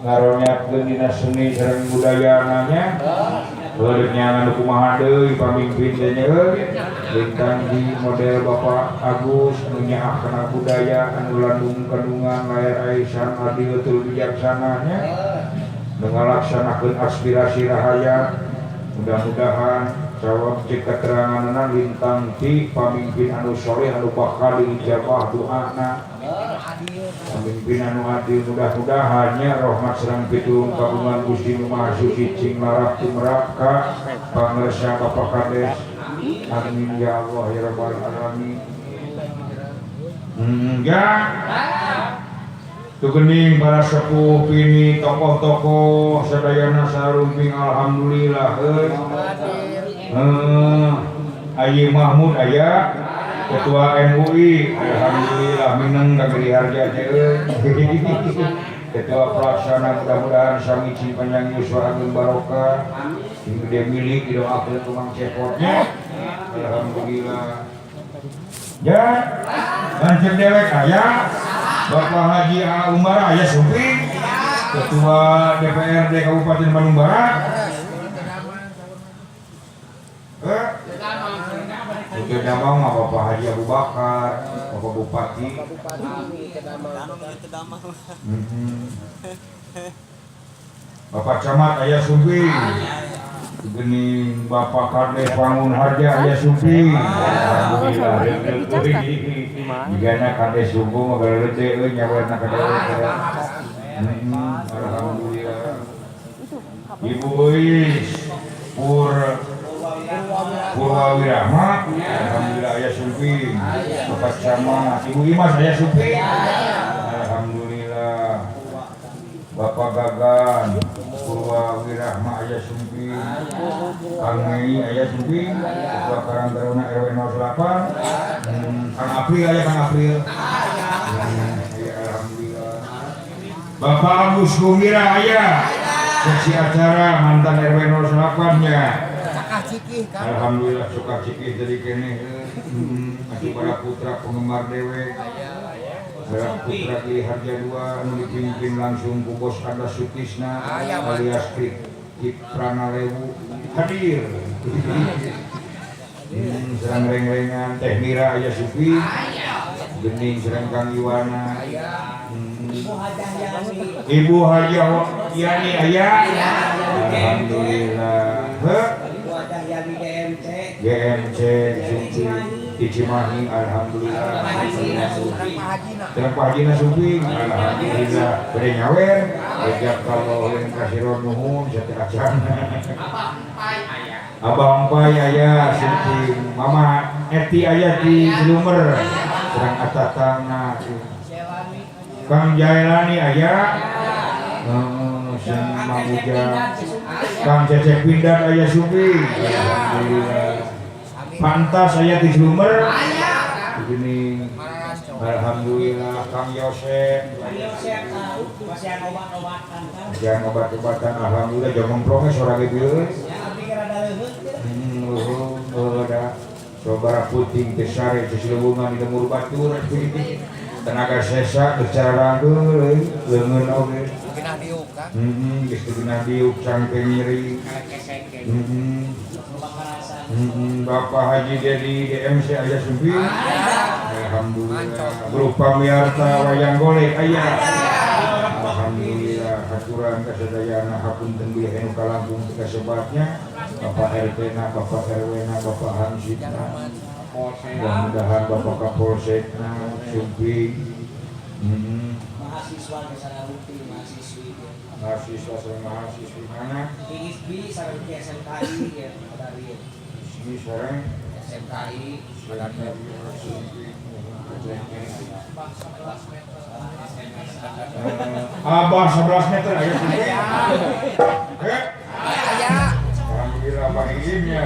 Ngaronyakeun dina seni sareng budayana nya. Heuh nya anu kumaha deui pamimpin teh nya euy. Lintang di model Bapak Agus anu nyaah kana budaya anu landung kandungan layar aisan adil tur bijaksana nya. Nu ngalaksanakeun aspirasi rahayat. Mudah-mudahan jawab cek keteranganna lintang ti pamimpin anu soleh anu bakal diijabah doana. Pamimpin anu adil mudah-mudahan nya rahmat sareng pitulung kagungan Gusti Nu Maha Suci cing larap tumrap ka pangersa Bapak Kades. Amin ya Allah ya Rabbal alamin. Ya. Tugening para sepuh pini tokoh-tokoh sadayana sarumping alhamdulillah euy. Heuh. Ayi Mahmud aya Ketua MUI alhamdulillah mineng ka Giri Harja teh euy. Ketua pelaksana mudah-mudahan sami cing panjang yuswa ageng barokah. Sing gede milik didoakeun ku Mang Cepotnya. Alhamdulillah. Ya, lanjut dewek aya Bapak Haji A. Umar aya sumping Ketua DPRD Kabupaten Bandung Barat. Eh? Itu damang mah Bapak Haji Abu Bakar, Bapak Bupati. Bapak Camat aya sumping. Gening Bapak Kades Wangun Harja aya sumping. Alhamdulillah. Jigana Kades subuh mah galede euy nyawerna ka dewek. Alhamdulillah. Ibu Euis Pur Purwawirahma, alhamdulillah aya sumping. Bapak Camat, Ibu Imas aya sumping. Alhamdulillah. Bapak Gagan Purwawirahma aya sumping. Kang Mei aya sumping, Ketua Karang Taruna RW 08. Kang April aya Kang April. Aya alhamdulillah. Bapak Agus Gumbira aya. Seksi acara mantan RW 08 nya. Alhamdulillah suka cikih jadi kene. Atuh para putra penggemar dewek. Para putra Giri Harja 2 anu dipimpin langsung ku Bos Ada Sutisna alias Kiprana Lewu hadir. Serang reng-rengan Teh Mira aya Supi. Gening serang Kang Iwana. Ibu Hajah Yani aya. Alhamdulillah. Heuh. GMC Supi di Cimahi alhamdulillah. Terang Pak Hajina Supi alhamdulillah. Bade nyawer ejak kalau yang kasiron nuhun sate acan. Abang Pai aya Supi, Mama Eti aya di Lumer serang atatangna. Kang Jailani aya. Sing Mang Ujang. Kang Cecep Pindan aya Supi. Alhamdulillah. Pantas aya di Lumer. Begini. Alhamdulillah Kang Yosep. Jangan obat-obatan alhamdulillah jangan memprongnya suara gitu. Luhung ada sobara puting teh sare teh silubungan di lemur batur. Tenaga sesa secara rangkeul leungeun oge. Genah diuk kan. Geus teu genah diuk cangkeng nyeri. Bapak Haji Dedi DMC aya sumping. Alhamdulillah. Berupa miarta wayang golek aya. Alhamdulillah aturan kasadayana hapunten bilih anu kalangkung teu kasebatnya. Bapak RT na, Bapak RW na, Bapak Hansip na. Mudah-mudahan Bapak Kapolsek na sumping. Mahasiswa di sana rutin mahasiswi. Mahasiswa sareng mahasiswi mana? ISB sareng SMKI ya dari Ismi sareng SMKI Abah 11 meter aya sumping. Eh, Aya. Alhamdulillah Pak Iimnya.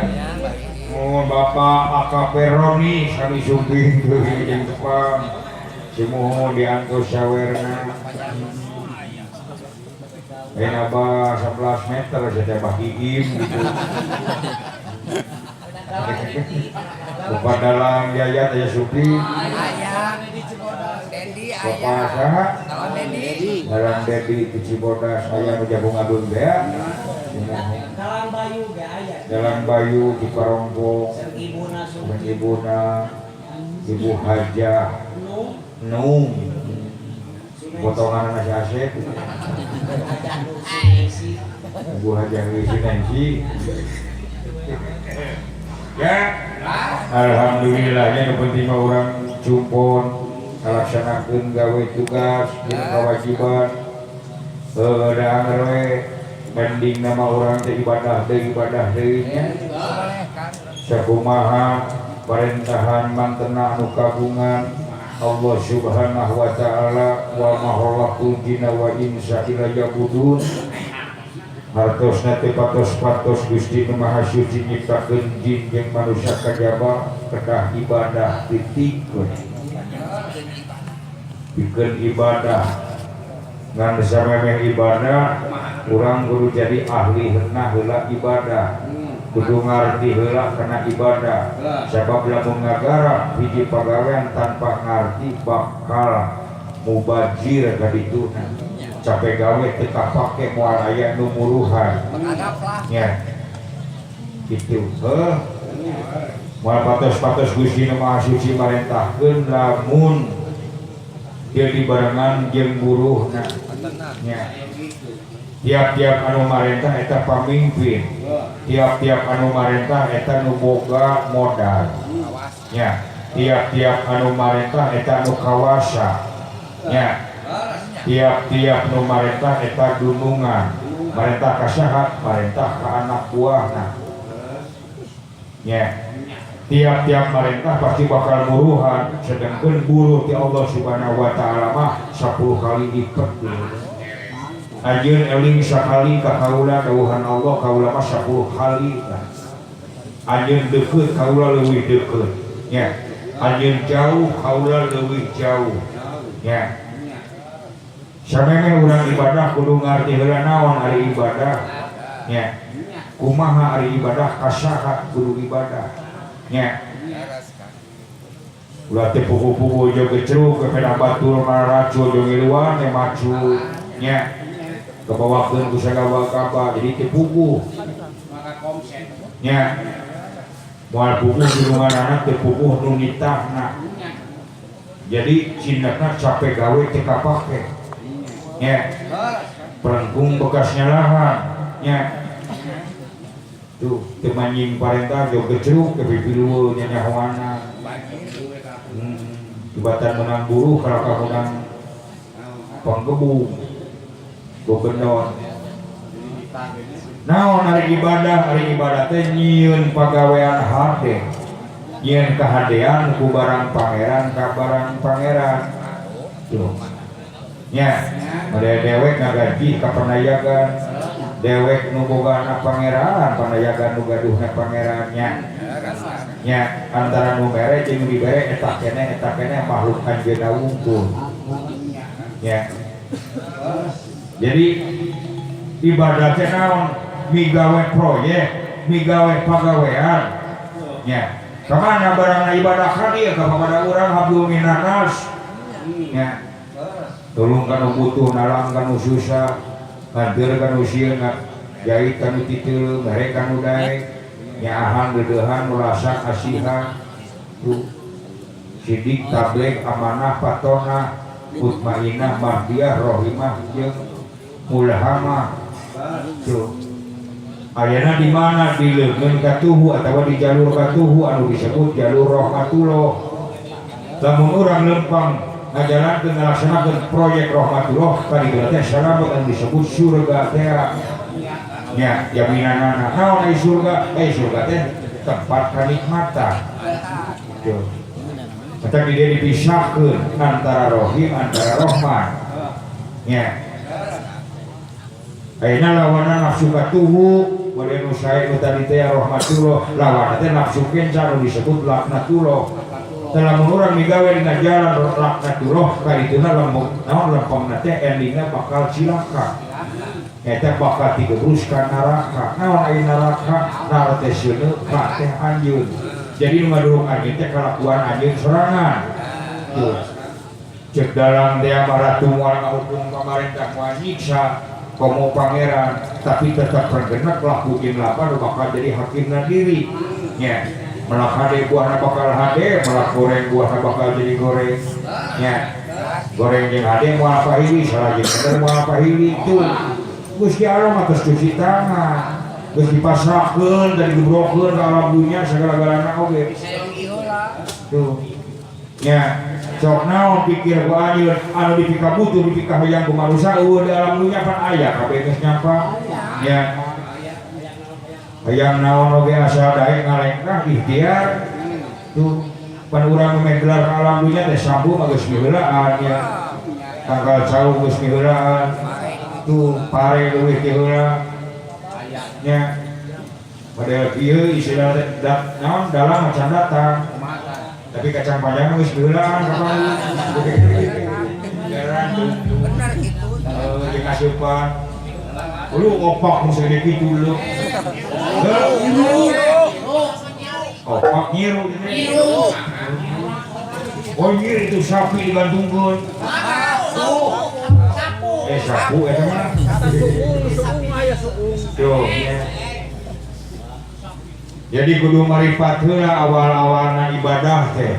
Mohon Bapak AKP Roni sami sumping deui jeung tepang. Sumuhun diantos sawerna. Eh Abah 11 meter saya Abah Iim gitu. Bapak Dalang Yayat aya sumping. Aya. Dendi Bapak aya. saha? Dalang Dendi. Dalang Dedi di Cibodas aya nu jago ngadun teh. Dalang Bayu ge aya. Dalang Bayu di Parongpong. Sareng ibuna Sareng ibuna Ibu Hajah Nung. Potongan nasi Asep. Ibu Hajah Nancy. Ya. Alhamdulillahnya nu penting mah urang cumpon ngalaksanakeun gawe tugas jeung kewajiban. Heuh da anger we mending nama urang teh ibadah deui nya. Sakumaha parentahan mantena anu kagungan Allah Subhanahu wa taala wa ma khalaqtul jinna wa insa illa liya'budun. Hartosna teh patos-patos Gusti Nu Maha Suci nyiptakeun jin jeung manusia kajaba kedah ibadah titikeun. Pikeun ibadah ngan samemeh ibadah urang kudu jadi ahli heuna heula ibadah. Kudu ngarti heula kana ibadah. Sabab lamun ngagarap hiji pagawean tanpa ngarti bakal mubazir ka dituna. Capek gawe teu kapake moal aya nu muruhan. Nya. Kitu heuh. Moal patos-patos Gusti Nu Maha Suci marentahkeun lamun dia dibarengan jeung buruhna. Nya. Tiap-tiap anu marentah eta pamimpin. Tiap-tiap anu marentah eta nu boga modal. Nya. Tiap-tiap anu marentah eta nu kawasa. Nya. Tiap-tiap nu marentah eta dunungan. Marentah ka saha? Marentah ka anak buahna. Nya. Tiap-tiap marentah pasti bakal muruhan, sedangkan buruh ti Allah Subhanahu wa taala mah 10 kali lipat. Anjeun eling sakali ka kaula dawuhan Allah kaula mah 10 kali. Anjeun deukeut kaula leuwih deukeut. Nya. Anjeun jauh kaula leuwih jauh. Nya. Samemeh urang ibadah kudu ngarti heula naon ari ibadah. Nya. Kumaha ari ibadah ka saha kudu ibadah. Nya. Ulah teh pugu-pugu jeung gecruk ke batur mararacu jeung ngiluan nya macu. Nya. Kebawakeun ku sagaba-gaba jadi teh puguh. Nya. Moal puguh dununganana teh puguh nu nitahna. Jadi cindakna capek gawe teh kapake. Nya. Perengkung bekas nyalahan. Nya. Tuh teu manjing parentah jeung gecruk ke pipilueun nya nyahoana. Tibatan menang buruh kalaka menang panggebung. Gobenon. Naon ari ibadah? Ari ibadah teh nyieun pagawean hade. Nyieun kahadean ku barang pangeran ka barang pangeran. Tuh. Nya, bade dewek ngagaji ka panayagan. Dewek nu bogana pangeran, panayagan nu gaduhna pangerannya. Nya, antara nu mere jeung nu dibere eta keneh makhluk anjeunna wungkul. Nya. Jadi ibadah teh naon? Migawe proyek, migawe pagawean. Nya. Kamana barangna ibadah ka dieu ka papada urang hablum minannas. Nya. Tolong ka nu butuh, nalang ka nu susah, nganteur ka nu sieun, jahit ka nu titeuleuh, mere ka nu daek, nyaahan deudeuhan ulasan asihan. Tuh. Sidik tabligh amanah patona mutmainah mardiah rohimah jeung mulhamah. Tuh. Ayana di mana? Di leungeun katuhu atawa di jalur katuhu anu disebut jalur rahmatullah. Lamun urang lempang ngajalankeun ngalaksanakeun proyek rahmatullah tadi teh salamet anu disebut surga teh. Nya jaminanana naon ai surga? Ai surga teh tempat kanikmatan. Tuh. Maka dia dipisahkeun antara rohim antara rohman. Nya. Ayeuna lawanna nafsu katuhu, bade nu sae nu tadi teh rahmatullah, lawanna teh nafsu kenca nu disebut laknatullah. Tah lamun urang migawe dina jalan laknatullah, kadituna lembong naon lempengna teh endingna bakal cilaka. Eta bakal digebrus ka neraka. Naon ari neraka? Nar teh seuneu, ka teh anjeun. Jadi nu ngadurung anjeun teh kalakuan anjeun sorangan. Tuh. Cek dalang teh ratu moal ngahukum pamarentah moal nyiksa komo pangeran tapi tetap tergenak laku jeung lapar bakal jadi hakimna diri nya. Melak hade buahna bakal hade, melak goreng buahna bakal jadi goreng nya. Goreng jeung hade moal pahili, salah jeung bener moal pahili tuh. Gusti Allah mah geus cuci tangan, geus dipasrahkeun dan digebrokeun ka alam dunya sagala-galana oge. Tuh. Nya, sok naon pikir ku anjeun anu dipikabutuh dipikahayang ku manusia eueuh di alam dunya pan aya kabeh geus nyampa. Nya. Hayang naon oge asal daek ngalengkah ikhtiar. Tuh, pan urang meh gelar ka alam dunya teh sambu mah geus miheulaan nya. Tanggal cau geus miheulaan. Tuh, pare leuwih ti heula. Nya. Model kieu istilah teh naon dalam macan datang. Tapi kacang panjang geus miheulaan kapan. Jalan tuh. Benar gitu. Jeung asupan. Lu opak nu segede kitu lu. Opak nyiru. Oh nyir itu sapi digantungkeun. Sapu eta mah. Tuh. Jadi kudu maripat heula awal-awalna ibadah teh.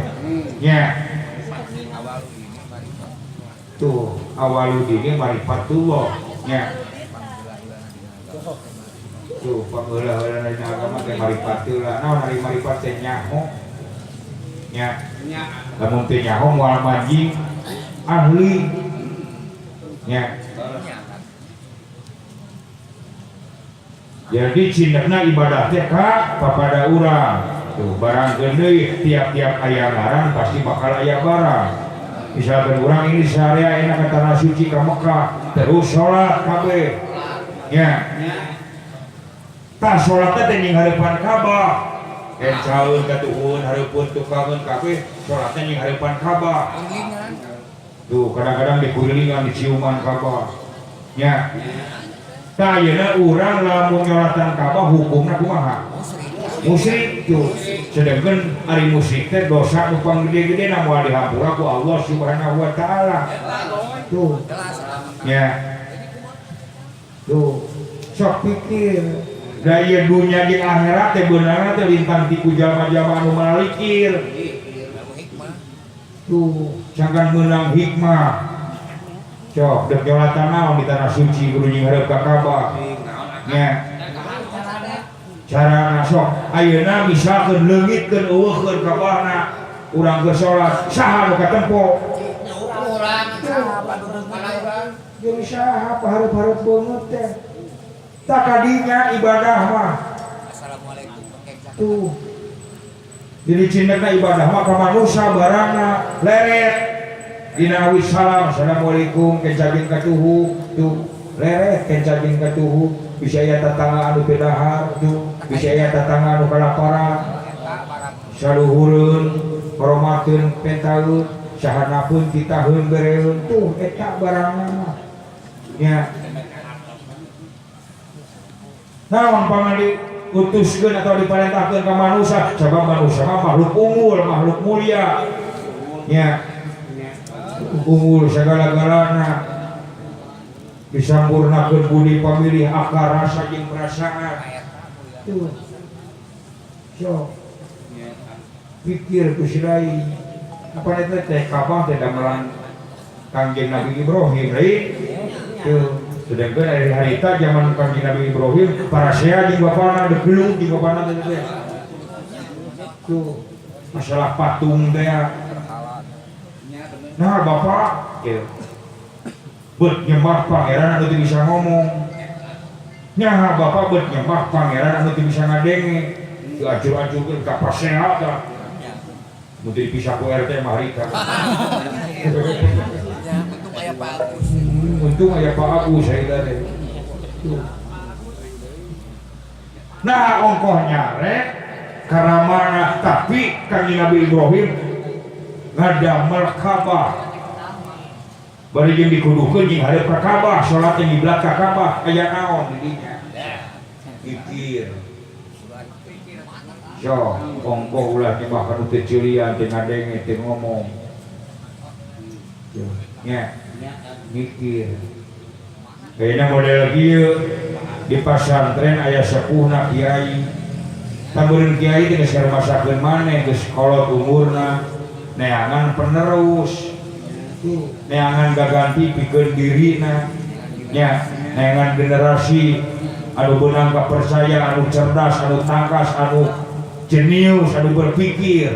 Nya. Tuh, awaludine marifatullah nya. Tuh, pangeula-heulana dina agama teh maripat heula. Naon ari maripat teh nyaho. Nya. Lamun teu nyaho moal manjing ahli. Nya. Jadi cindekna ibadah teh ka papada urang. Tuh, barang deui tiap-tiap aya ngaran pasti bakal aya barang. Misalkan urang ini seharian enak ke tanah suci ke Mekah, terus sholat kabeh. Nya. Tah sholat teh nying hareupan Ka'bah. Encaeun katuhun hareupeun tukangeun kabeh, sholatnya nying hareupan Ka'bah. Tuh, kadang-kadang dikurilingan diciuman Ka'bah. Nya. Tah ayeuna urang lamun nyolatan Ka'bah hukumna kumaha? Musyrik tuh. Sedangkan ari musyrik teh dosa nu panggede-gedena moal dihampura ku Allah Subhanahu wa taala. Tuh. Nya. Tuh. Sok pikir. Da ieu dunya jeung akhirat teh beunangna teh lintang ti ku jalma-jalma anu malikir. Tuh, sangkan meunang hikmah. Sok dek nyolatan naon di tanah suci kudu nying hareup ka Ka'bah. Nya. Cara sok ayeuna misalkeun leungitkeun eueuhkeun Ka'bahna urang keur salat saha nu katempo? Urang Jeung saha pahareup-hareup beungeut teh. Tak kadinya ibadah mah. Assalamualaikum. Tuh. Jadi cindekna ibadah mah ka manusia barangna leret. Dina awis salam, assalamualaikum kenca jeung katuhu tuh leret kenca jeung katuhu bisa aya tatangga anu teu dahar tuh bisa aya tatangga anu kalaparan saluhureun horomateun pentaeun sahanapeun titaheun bereun tuh eta barangna mah nya. Naon pamali utuskeun atau diparentahkeun ka manusia sabab manusia mah makhluk unggul makhluk mulia nya. Unggul segala-galana disampurnakeun budi pamilih akar rasa jeung perasaan tuh. So pikir ku silai apa eta teh Ka'bah teh damelan Kangjeng Nabi Ibrahim lain tuh. Sedangkan ari harita zaman Kangjeng Nabi Ibrahim parasea jeung bapana degelut jeung bapana teh teh tuh masalah patung teh. Nah bapak gitu. Bet nyembah pangeran anu teu bisa ngomong. Nyaha bapak bet nyembah pangeran anu teu bisa ngadenge. Diacur-acurkeun ka pasea tah. Mun teu dipisah ku RT mah harita. Untung aya Pak Agus. Untung aya Pak Agus harita teh. Nah ongkoh nyarek karamana tapi Kangjeng Nabi Ibrahim ngadamel Ka'bah. Bari jeung dikuduhkeun jeung hareup ka Ka'bah, salat jeung ngiblat ka Ka'bah, aya naon di dinya? Pikir. So, ongkoh ulah nyembah ka nu teu ceulian, teu ngadenge, teu ngomong. Nya mikir. Kayaknya model kieu di pasantren aya sepuhna kiai. Tamburin kiai teh geus masakeun maneh geus kolot umurna, neangan penerus. Neangan gaganti pikeun dirina. Nya neangan generasi anu beunang kapercaya, anu cerdas, anu tangkas, anu jenius, anu berpikir.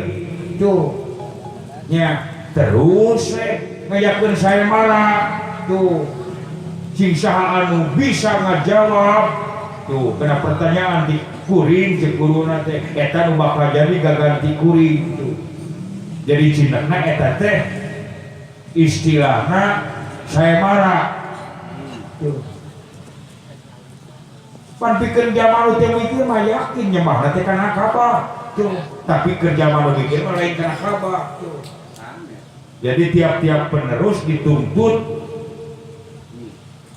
Tuh. Nya terus ngayakeun sayembara tuh. Cing saha anu bisa ngajawab tuh kena pertanyaan di kuring cek guruna teh eta nu bakal jadi gaganti kuring tuh. Jadi cindekna eta teh istilahna sayembara tuh. Pan pikeun jalma nu teu mikir mah yakin nyembahna teh kana Ka'bah tuh. Tapi keur jalma nu mikir mah lain kana Ka'bah tuh. Jadi tiap-tiap penerus dituntut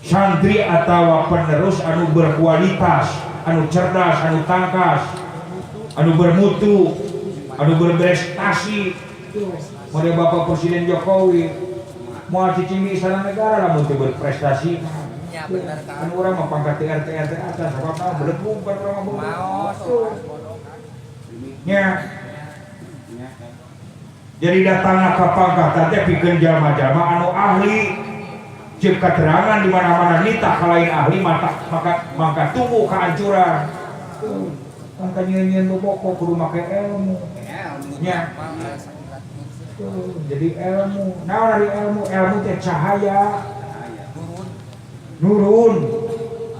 santri atau penerus anu berkualitas, anu cerdas, anu tangkas, anu bermutu, anu berprestasi. Model Bapak Presiden Jokowi moal cicing di Istana Negara lamun teu berprestasi. Ya bener Kan urang mah pangkat RT RT atas sabab belepung kan urang mah. Maos. Nya. Jadi datangna ka pangkat teh pikeun jalma-jalma anu ahli. Ceuk keterangan di mana-mana nitah ka lain ahli maka maka maka tumbuh kehancuran. Tuh, mangka nyieun-nyieun boboko kudu make ilmu. Nya. Tuh, jadi ilmu. Naon ari ilmu? Ilmu teh cahaya. Nurun.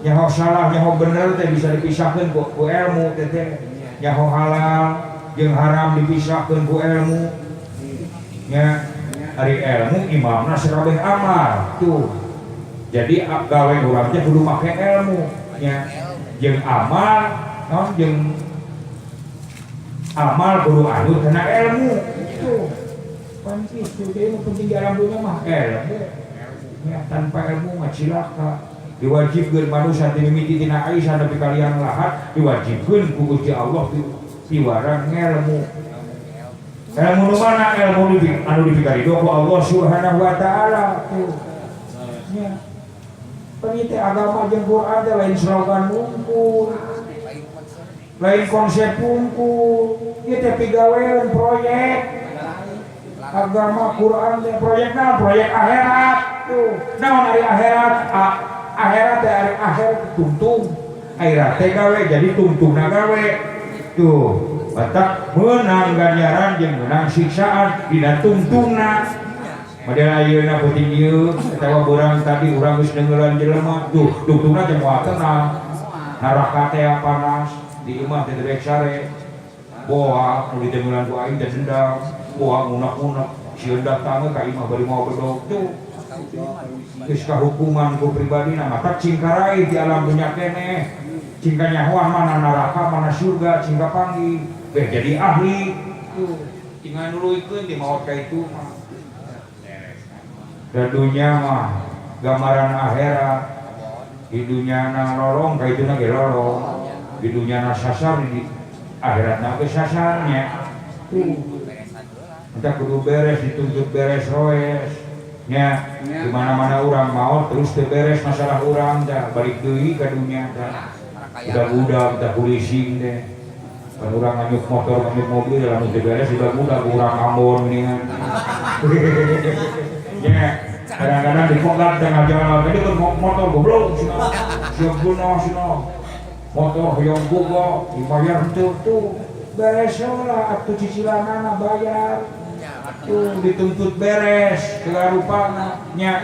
Nyaho salah, nyaho bener teh bisa dipisahkeun ku ilmu teh teh. Nyaho halal jeung haram dipisahkeun ku ilmu. Nya, ari ilmu imamna sakabeh amal tuh. Jadi gawe urang teh kudu make ilmu nya. Jeung amal naon jeung amal kudu anu kana ilmu tuh. Pan kitu teh nu penting di alam dunya mah ilmu. Ya, tanpa ilmu mah cilaka. Diwajibkeun manusia ti mimiti tina Aisyah nepi ka liang lahat diwajibkeun ku Gusti Allah piwarang ngelmu. Ilmu nu mana? Ilmu anu dipikarido ku Allah Subhanahu wa taala tuh. Nya. Pan ieu teh agama jeung Quran teh lain slogan wungkul. Lain konsep wungkul. Ieu teh pigawean proyek. Agama Quran teh proyek naon? Proyek akhirat tuh. Naon ari akhirat? Akhirat teh ari akhir tungtung. Akhirat teh gawe jadi tungtungna gawe. Tuh. Batak menang ganjaran jeung menang siksaan dina tungtungna. Model ayeuna peuting ieu atawa beurang tadi urang geus neungeulan jelema tuh tungtungna teh moal tenang. Neraka teh panas di imah teh rek sare. Boa nu diteungeulan ku aing teh dendam. Boa ngunak-ngunak sieun datang ka imah bari mawa bedog tuh. Geus kahukuman ku pribadina mata cingkarai di alam dunya keneh. Cingka nyahoan mana neraka mana surga cingka panggih. Beh jadi ahli tuh tinggal nuluykeun di maot ka itu mah. Dan dunya mah gambaran akhirat. Di dunya na lolong ka ituna ge lolong. Di dunya na sasar di akhirat na ge sasarnya. Tuh. Entah kudu beres dituntut beres roes. Nya di mana-mana urang maot terus teu beres masalah urang dah balik deui ka dunya dah. Budak-budak tah kulising teh. Kan urang nganyuk motor, nganyuk mobil lamun teu beres budak-budak urang Ambon geuningan. Nya, kadang-kadang dipegat tengah jalan, tadi kan motor goblok cenah. Siap guna cenah. Motor hoyong boga dibayar henteu tuh. Beres lah atuh cicilanana bayar. Tuh dituntut beres segala rupana nya.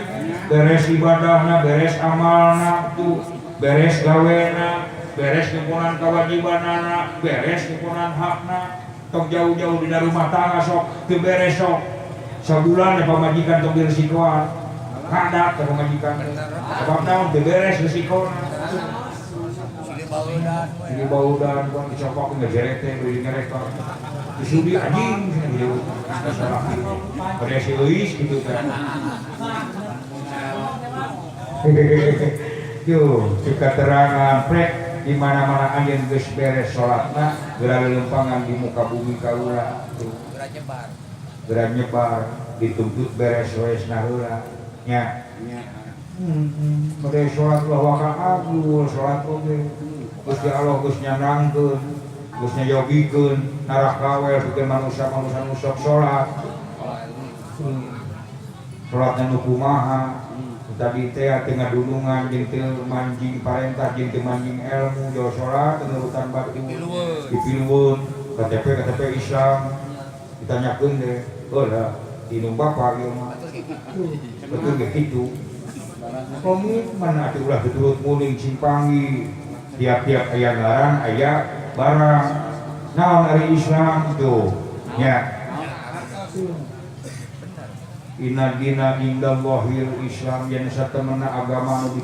Beres ibadahna, beres amalna tuh, beres gawena, beres nyemponan kewajibanana, beres nyemponan hakna. Tong jauh-jauh dina rumah tangga sok teu beres sok. Sabulan ya pamajikan tong diresikoan. Kadak ke pamajikan. Sebab naon teu beres resikona. Ini baudan kan dicopak ngejeret teh beli ngereka. Disudi anjing gitu. Salah. Pada si Euis gitu kan. Tuh, keterangan prek di mana-mana anjeun geus beres salatna geura lelempangan di muka bumi kaula tuh. Geura nyebar. Geura nyebar dituntut beres wesna heula nya. Bade salat ulah waka abdul salat oge. Gusti Allah geus nyanangkeun, geus nyayogikeun neraka we pikeun manusia-manusia nu sok salat. Salatna nu kumaha? Tadi teh teu ngadulungan jeung teu manjing parentah jeung teu manjing ilmu jauh salat nurutan batu dipiluweun KTP KTP Islam ditanyakeun deh oh lah inung bapak ieu mah betul ge kitu komitmen atuh ulah diturut muning cimpangi tiap-tiap aya ngaran aya barang naon ari Islam tuh nya. Inna dina indallahil Islam yen satemena agama anu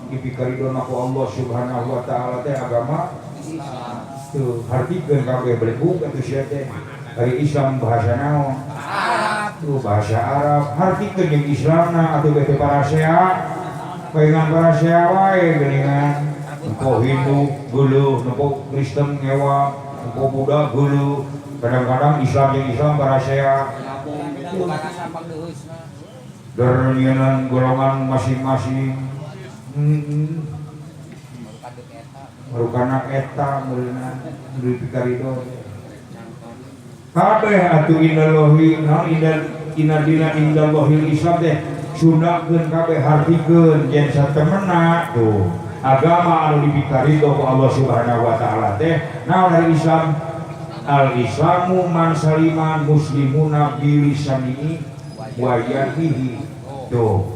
dipikaridona ku Allah Subhanahu wa taala teh agama Islam. Tuh hartikeun kabeh belebug atuh sia teh. Ari Islam bahasa naon? Arab. Tuh bahasa Arab. Hartikeun jeung Islamna atuh bete parasea. Paingan parasea wae geuningan. Nempo Hindu geuleuh, nempo Kristen ngewa, nempo Buddha geuleuh. Kadang-kadang Islam jeung Islam parasea. Dernianan golongan masing-masing. Marukana eta meureunna dipikarido. Kabeh atuh innallahi naon inna dina indallahil Islam teh sundakeun kabeh hartikeun yen satemena tuh agama anu dipikarido ku Allah Subhanahu wa taala teh naon ari Islam? Al Islamu man saliman muslimuna bilisanihi wa yadihi. Tuh.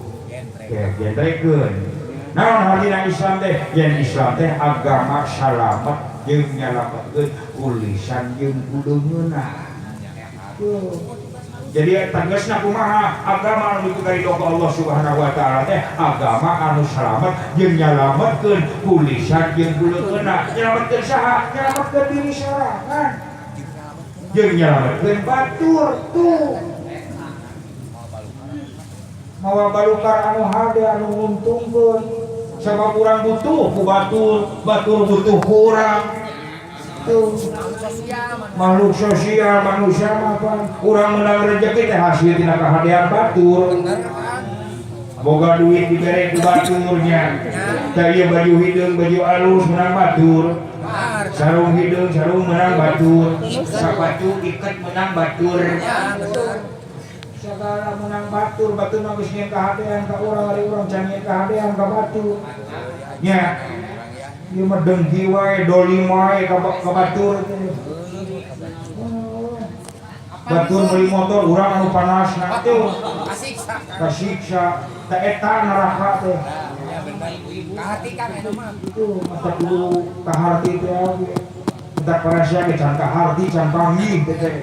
Gentrekeun. Naon hartina Islam teh? Yen Islam teh agama salamet jeung nyalametkeun ku lisan jeung ku leungeunna. Tuh. Jadi tegasna kumaha agama anu dipikarido ku Allah Subhanahu wa taala teh agama anu salamet jeung nyalametkeun ku lisan jeung ku leungeunna. Nyalametkeun saha? Nyalametkeun diri sorangan. Jeung nyalametkeun batur tuh. Mawa balukar anu hade anu nguntungkeun sabab urang butuh ku batur, batur butuh ku urang. Tuh. Makhluk sosial manusia mah pan urang meunang rezeki teh hasil tina kahadean batur. Boga duit dibere ku baturnya. Tah ieu baju hideung baju alus meunang batur. Sarung hideung sarung meunang batur. Sapatu iket meunang batur. Segala menang batur, batur mah geus nyieun kahadean ka urang, ari urang can nyieun kahadean ka batur. Nya. Ieu mah dengki wae, dolim wae ka batur teh. Batur meuli motor urang anu panasna tuh. Kasiksa. Tah eta neraka teh. Kaharti kan eta mah. Tuh, mata kudu kaharti teh oge. Entar parasea ge can kaharti can panggih teh teh.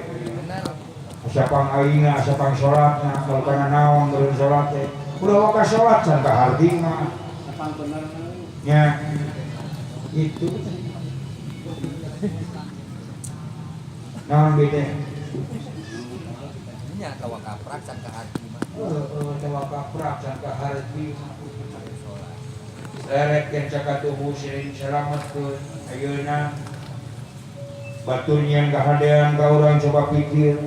Asa pang aingna, asa pang salatna, kalau kana naon beureun salat teh. Ulah waka salat can kaharti mah. Nya. Itu. Naon be teh? Nya tawa kaprak can kaharti mah. Heeh, tawa kaprak can kaharti mah. Leret keun cakatuhu sirin salametkeun ayeuna. Batur nyieun kahadean ka urang coba pikir.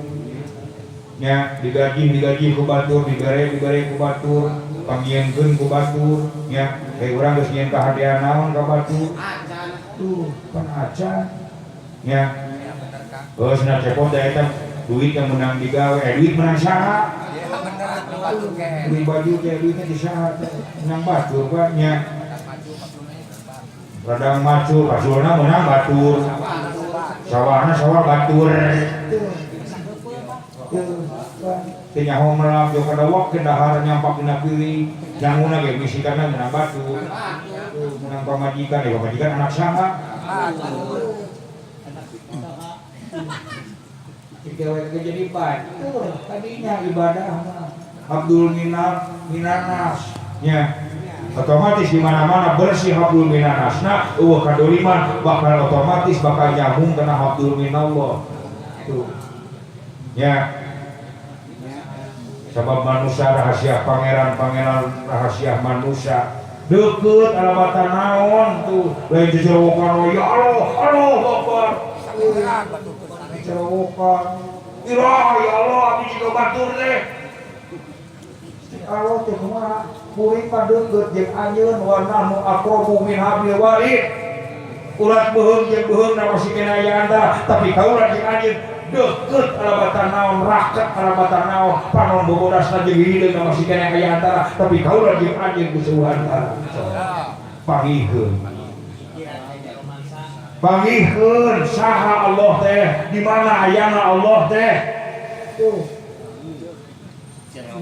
Nya digaji ku batur, dibere ku batur, pangieunkeun ku batur, nya bae urang geus nyieun kahadean naon ka batur. Tuh, pan acan. Nya. Geus na cepot da eta duit yang menang digawe, duit menang saha? Beli baju teh duitnya di saha teh? Menang batur pak nya. Ladang macul, pasulna menang batur. Sawahna sawah batur. Teu nyaho melak jeung kada wak dahar nyampak dina piring. Janguna ge bisikanna menang batur. Menang pamajikan, ya pamajikan anak saha? Digawe ge jadi batur tadinya ibadah mah. Abdul minanas nya. Otomatis di mana-mana bersih hablum minanasna eueuh kadoliman bakal otomatis bakal nyambung kana hablum minallah. Tuh. Ya. Sabab manusia rahasia pangeran, pangeran rahasia manusia. Deukeut alamatan naon tuh lain dicerowokan ya Allah, Allah Akbar. Dicerowokan. Ira ya Allah abdi jiga batur teh. Allah teh kumaha? Kuring mah deukeut jeung anjeun wa nahnu aqrabu min hablil warid. Urat beuheung jeung beuheungna masih kena aya antara, tapi kaula jeung anjeun deukeut alabatan naon, raket alabatan naon, panon bobodasna jeung hideungna masih kena aya antara, tapi kaula jeung anjeun geus eueuh antara. Pangihkeun. Pangihkeun saha Allah teh, di mana ayana Allah teh. Tuh.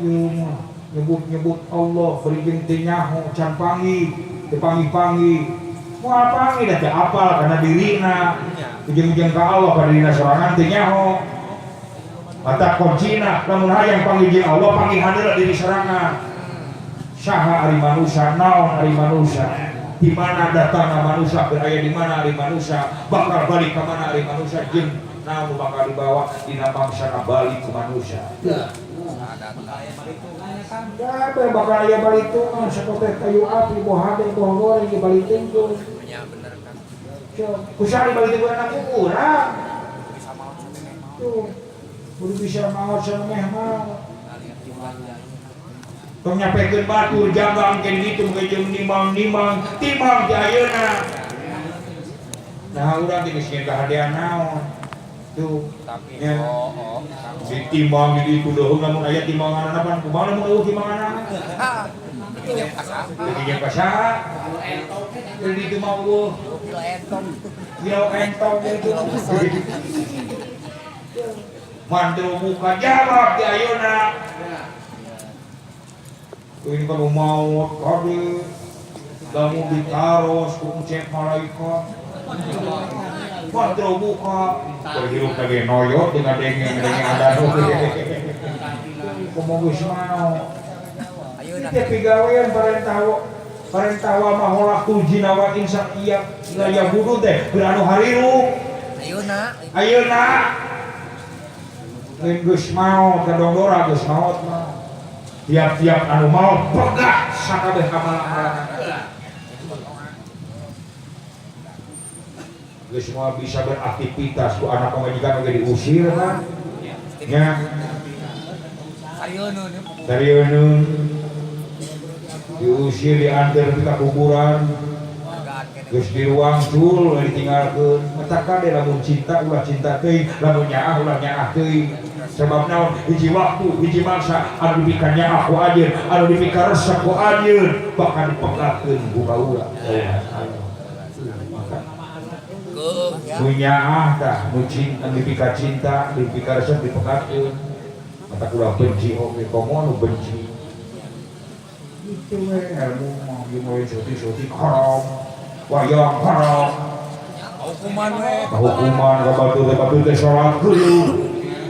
Ieu mah nyebut-nyebut Allah bari jeung teu nyaho can panggih, teu panggih-panggih. Moal panggih da teu apal kana dirina. Ujung-ujung ka Allah ka dirina sorangan teu nyaho. Mata kuncina lamun hayang panggih jeung Allah panggihan heula diri sorangan. Saha ari manusia, naon ari manusia? Di mana datangna manusia, beraya di mana ari manusia, bakal balik ka mana ari manusia, jeung naon nu bakal dibawa dina mangsana balik ke manusia. Kabeh bakal aya balitungan sakote kayu api boh hade boh goreng dibaliteungkeun. Nya bener Kang. Kusaha dibaliteungkeun anak urang. Bisa maot samemeh maot. Tuh. Kudu bisa maot samemeh maot. Tong nyapekeun batur janggang ke ditu ge jeung nimang-nimang timang ti ayeuna. Nah urang teh geus nyeun kahadean naon. Tuh. Tapi Ya. oh, oh, Kang. Si timang di ditu deuheung lamun aya timbanganana pan kumaha lamun eueuh timbanganana. Ah, pinjam ka saha? Pinjam ka saha? Di ditu mah eueuh. Kilo entong. Kilo entong itu. Mantu buka jawab di ayeuna. Ini kalau maut kade lamun ditaros ku cek malaikat. Mantu buka. Hirup lagi noyot dengan dengeng-dengeng ada komo geus maot. Ayeuna. Teh pigawean parentah wa maholaqtul jinna wal insa iya la yabudu teh keur anu harirup. Ayeuna. Ayeuna. Lain geus maot kadongdora geus maot mah. Tiap-tiap anu maot pegat sakabeh amalan-amalan. Geus moal bisa beraktivitas ku anak pamajikan oge diusir kan. Nya. Sarieun. Diusir diantar ka kuburan. Geus diruang cul ditinggalkeun. Mata kade lamun cinta ulah cinta teuing, lamun nyaah ulah nyaah teuing. Sebab naon hiji waktu hiji mangsa anu dipika nyaah ku anjeun, anu dipika resep ku anjeun, bakal dipegatkeun ku kaula. Nu nyaah tah nu cinta dipika cinta, dipika resep dipegatkeun. Mata ulah benci oge komo nu benci. Itu we ilmu mah ieu mah suti-suti haram. Wayang haram. Hukuman we. Hukuman ka batur teh batur teh salat geuleuh.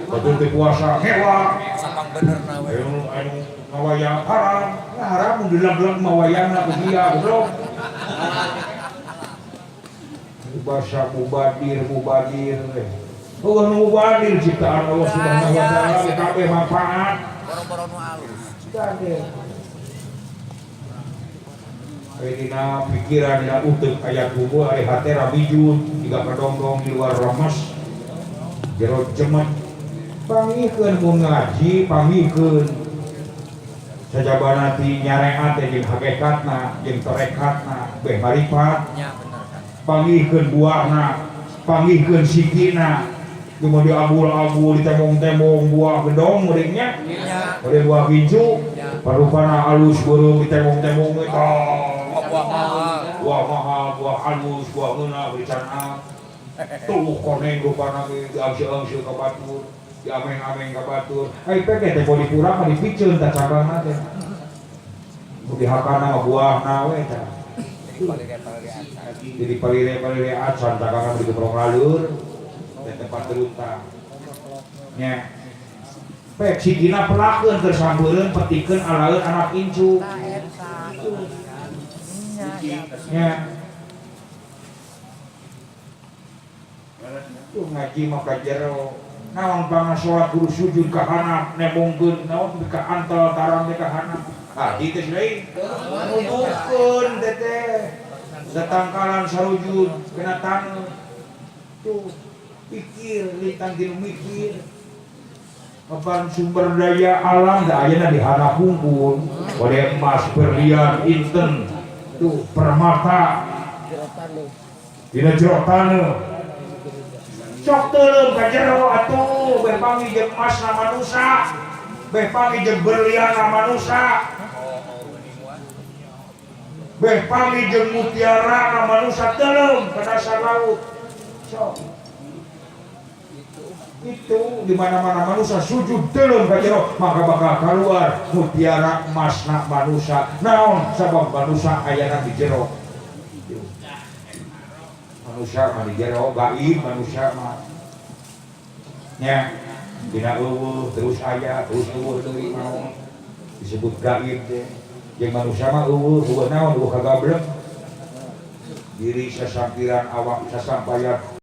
Batur teh puasa hewa. Sapang bener na we. Anu anu ngawayang haram. Nah haram mun dilag-lag mah wayangna ku dia goblok. Bahasa mubadir mubadir we. Eueuh nu mubadir ciptaan Allah Subhanahu wa taala kabeh manfaat. Boro-boro nu alus. Kabeh. Dina pikiran dina uteuk aya kubu ari hate rabijun jiga kadongdong di luar remes jero cemet pangihkeun mun ngaji pangihkeun sajabana ti nyareat teh jeung hakikatna jeung tarekatna beh maripat nya bener kan pangihkeun buahna pangihkeun sikina kumaha diabul-abul ditembong-tembong buah gedong meureunnya nya bade buah gincu parupana alus beureum ditembong-tembong we tah buah mahal, buah mahal, buah halus, buah ngeunah beri canang. Tuh koneng rupana ge diangseung-angseung ka batur, diameng-ameng ka batur. Ai peke teh boleh kurang mah dipiceun tah cabangna teh. Nu dihakana mah buahna we tah. Jadi palire-palire acan dagangan di gebrong lalur teh tempat terunta. Nya. Pek sikina pelakeun keur sampeureuh petikeun alaeun anak incu. Ya. Tuh ngaji mah ka jero. Naon pangna salat kudu sujud ka handap nembongkeun naon ka antel tarang teh ka handap. Ah kitu sih lain. Nuduhkeun teh teh. Satangkalan sarujud kena taneuh. Tuh pikir lintang tinu mikir. Kapan sumber daya alam da ayeuna di handap hungkul. Bade emas, berlian, inten, tuh permata. Dina jero taneuh. Sok teuleum ka jero atuh, beh panggih jeung emasna manusa. Beh panggih jeung berlianna manusa. Beh panggih jeung mutiarana manusa, teuleum ka dasar laut. Sok. Itu di mana-mana manusia sujud teuleum ka jero, maka bakal keluar mutiara emasna manusia. Naon sabab manusia ayana di jero. Manusia mah di jero gaib manusia mah. Nya dina eueuh terus aya terus eueuh deui naon disebut gaib teh. Jeung manusia mah eueuh eueuh naon eueuh kagablek. Diri sasampiran awak sasampayan.